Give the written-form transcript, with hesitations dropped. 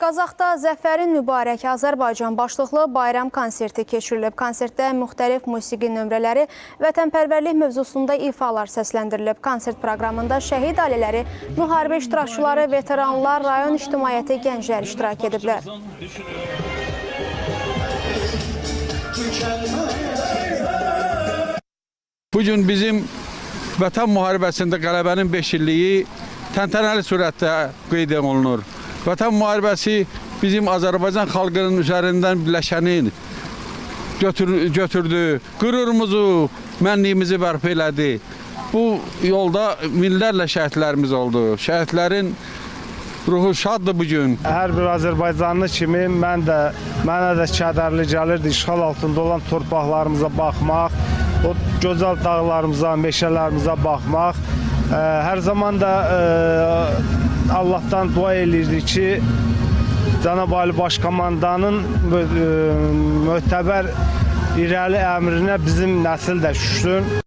Qazaxda Zəfərin Mübarək Azərbaycan başlıqlı bayram konserti keçirilib. Konsertdə müxtəlif musiqi nömrələri, vətənpərvərlik mövzusunda ifalar səsləndirilib. Konsert proqramında şəhid ailələri, müharibə iştirakçıları, veteranlar, rayon ictimaiyyəti, gənclər iştirak ediblər. Bu gün bizim Vətən müharibəsində qələbənin 5 illiyi təntənəli surətdə qeyd olunur. Vətən müharibəsi bizim Azərbaycan xalqının üzərindən birləşənin götürdü, qürurumuzu, mənliyimizi bərpa elədi. Bu yolda minlərlə şəhidlərimiz oldu. Şəhidlərin ruhu şaddır bu gün. Hər bir Azərbaycanlı kimi mən də mənə də kədərli gəlirdi işğal altında olan torpaqlarımıza baxmaq, o gözəl dağlarımıza, meşələrimizə baxmaq. Hər zaman da Allahdan dua eləyirdik ki, Cənab Ali Başkomandanın mötəbər irəli əmrinə bizim nəsil də düşsün.